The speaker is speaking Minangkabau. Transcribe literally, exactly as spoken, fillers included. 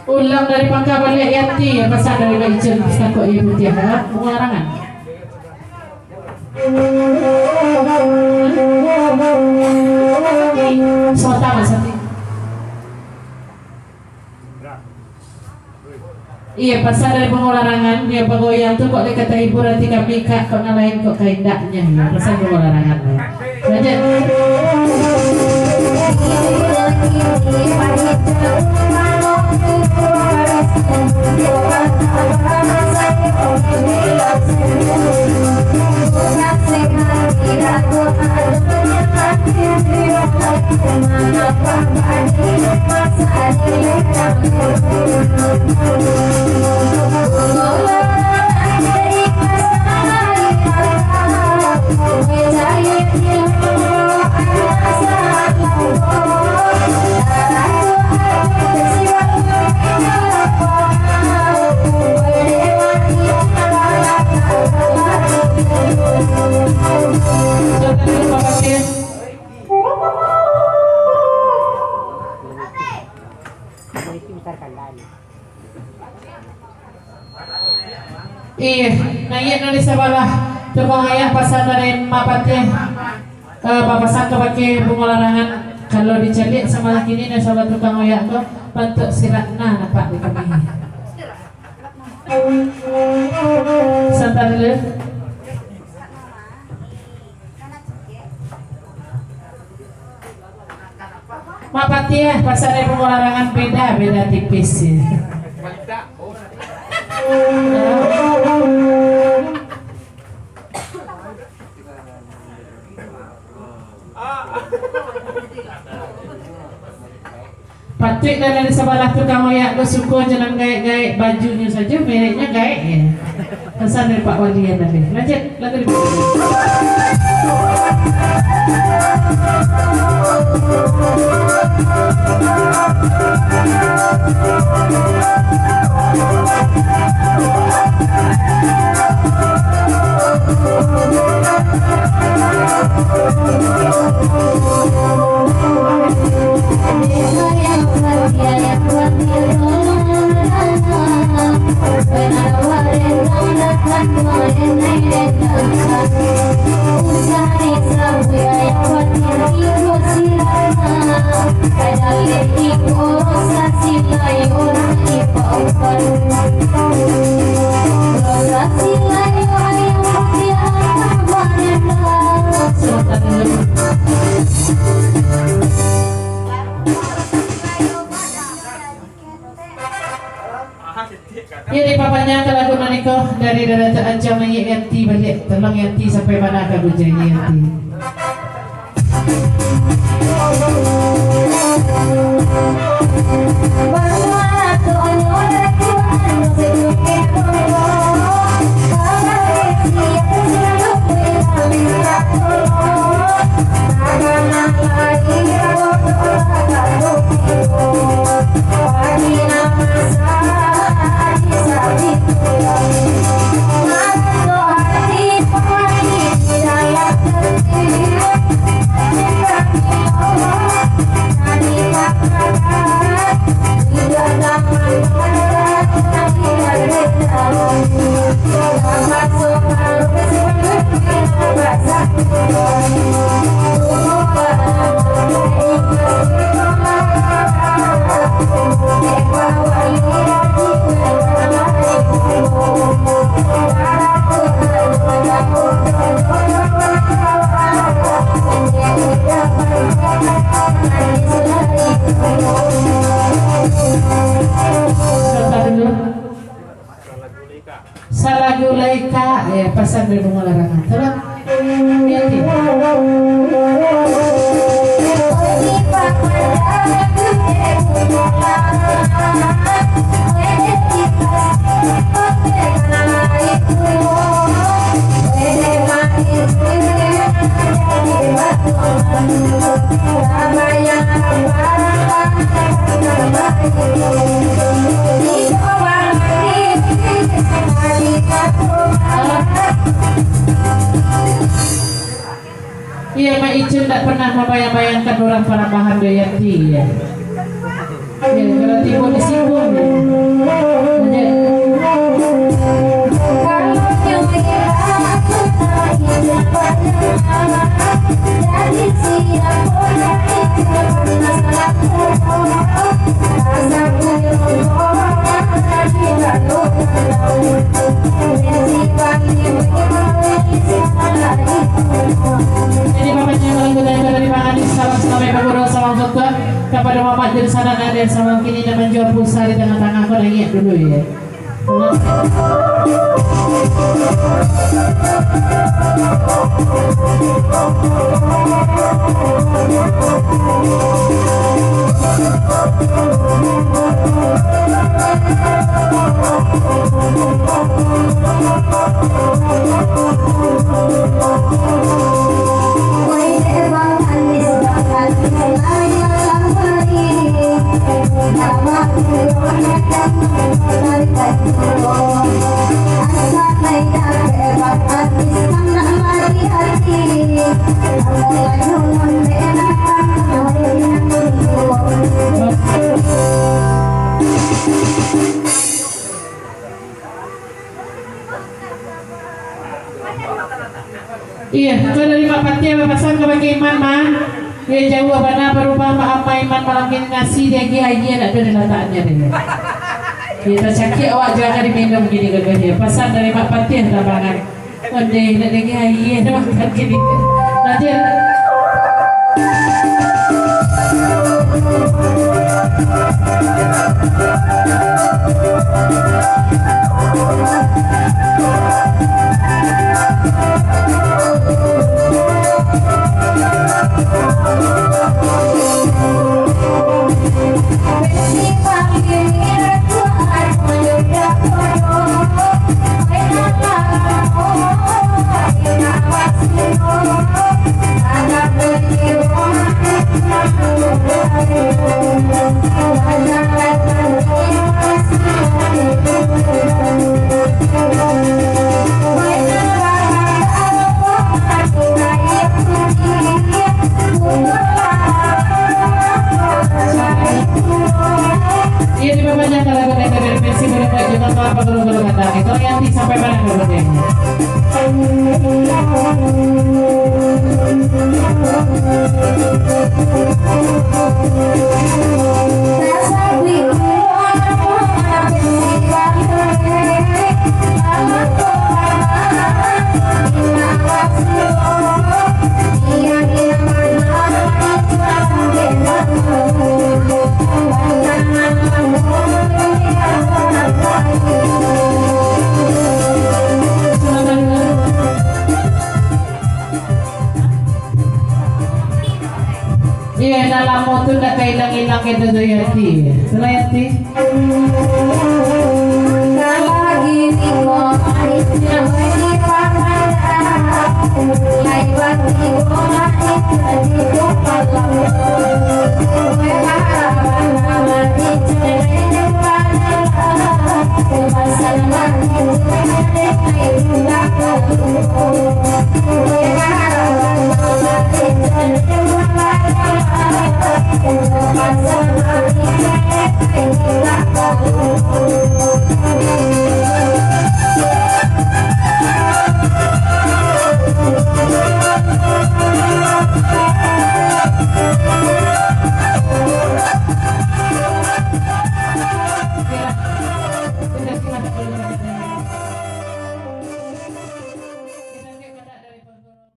Ulang dari pangka baliak Yanti, ya, pasan dari Mak Icun, takok iya putiah, ha? Bungo larangan. Sota, Mas Ati. Iya, pasan dari Bungo Larangan, dia bagoyang tu kok dek ka tahibur ati kami, Kak, kok nan lain kok kaindaknyo. Iya, pasan Bungo Larangan. Lanjut. Iya, naiak nan di sabalah tukang oyak, pasan dari Mak Patih. Eh, bapasan kabake Bungo Larangan, kalau dicaliak samalah kini, nan sabalah tukang oyak tu, bantuak si Ratna nampak di kami. Santa dulu. Mak Patih, pasan dari Bungo Larangan beda, beda tipis, ya. Patuik nan di sabalah tukang oyak ko suko jo nan gaek-gaek, bajunyo sajo mereknyo gaek, ya. Pasan dari Pak Wali nan tadi. Lanjut, lagu di Jadi, papanjang ka lagu nan iko, dari Daraja Ancang Naiak Yanti baliak, tolong Yanti sampai mana ka bujang Yanti. Salagu lai ka, eh, pasan dari Bungo Larangan. Tolong. Yanti. Iya, Mak Icun ndak pernah mambayang-bayangkan urang Parambahan do Yanti, iya. Ya, kalau tibo di situ, ya. Lanjut. Jadi, Bapak Jenderal Gudang dari Bang Anies, salam sejahtera, Bapak Guru, salam sejahtera kepada Mamak Dirsana Nader, salam kini dan menjual pulsa di tengah-tengah, kau naiak dulu, ya. Iya, kalau dari Mak Patiah bapasan kabake Iman, mah. Iyo, jauah bana barubah, Mak, Mak Iman malam kini nasi diagiah-agiah, ndak ado dilatakannyo deh. Iyo, tacakiak awak jo ka diminum kini, gagah iyo. Pasan dari Mak Patiah Tabangan. Ondeh, ndak diagiah-agiah, makan kini. Lanjut. Iyo, dipapanjang kalau kata dari pensi berdebat juga tu apa guru-guru kata. Itu yang di sampai mana guru dia? Iyo, nan lamo tu ndak ka ilang-ilang, kato Yanti. Itulah Yanti.